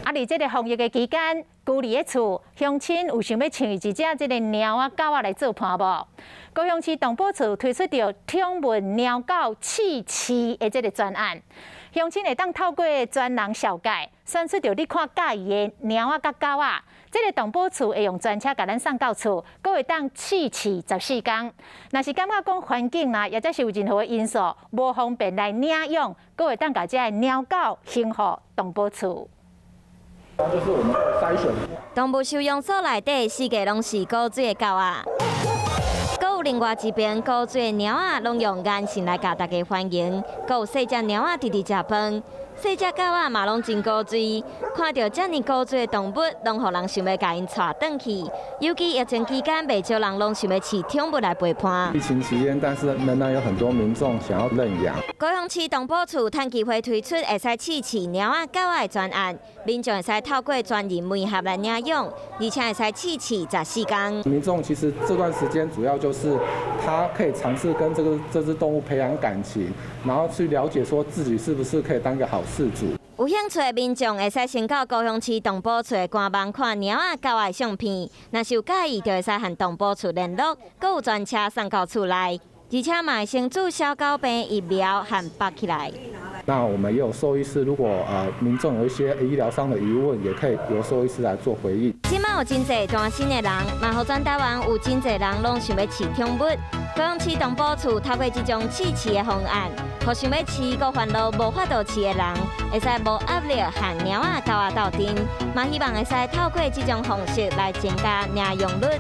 啊，佇這个防疫的期間，孤立佇厝，鄉親有想欲飼一隻這个貓仔狗仔來做伴無？高雄市動保處推出著寵物貓狗試飼的這个專案，鄉親會當透過專人紹介，選出著你看佮意的貓仔佮狗仔。這个動保處會用專車共咱送到厝，閣會當試飼14工。若是感覺講環境啦，抑者是有任何的因素無方便來領養，閣會當共這个貓狗還予動保處。就是我們篩選。動物收容所內底四界攏是古錐的狗仔，閣有另外一邊古錐的貓仔，攏用眼神來共大家歡迎。閣有細隻貓仔佇佇食飯，細隻狗仔嘛攏真古錐。看著遮爾古錐的動物，攏予人想欲共𪜶帶轉去。尤其疫情期間，袂少人攏想欲飼寵物來陪伴。疫情期間，但是仍然有很多民眾想要認養。高雄市動保處趁機會推出會使試飼貓仔狗仔的專案，民眾會使透過專人媒合來領養，而且會使試飼14工。民眾其實這段時間主要就是他可以嘗試跟這隻動物培養感情，然後去了解說自己是不是可以當個好飼主。有興趣的民眾會使先到高雄市動保處的官網看貓仔狗仔的相片，若是有佮意，就會使和動保處聯絡，閣有專車送到厝內，而且嘛會先注小狗病疫苗和縛起來。那我們也有獸醫師，如果民眾有一些醫療上的疑問，也可以由獸醫師來做回應。這馬有真濟單身的人，嘛予全台灣有真濟人攏想欲飼寵物。高雄市動保處透過這種試飼的方案，予想欲飼閣煩惱無法度飼的人，會使無壓力和貓仔狗仔鬥陣，嘛希望會使透過這種方式來增加領養率。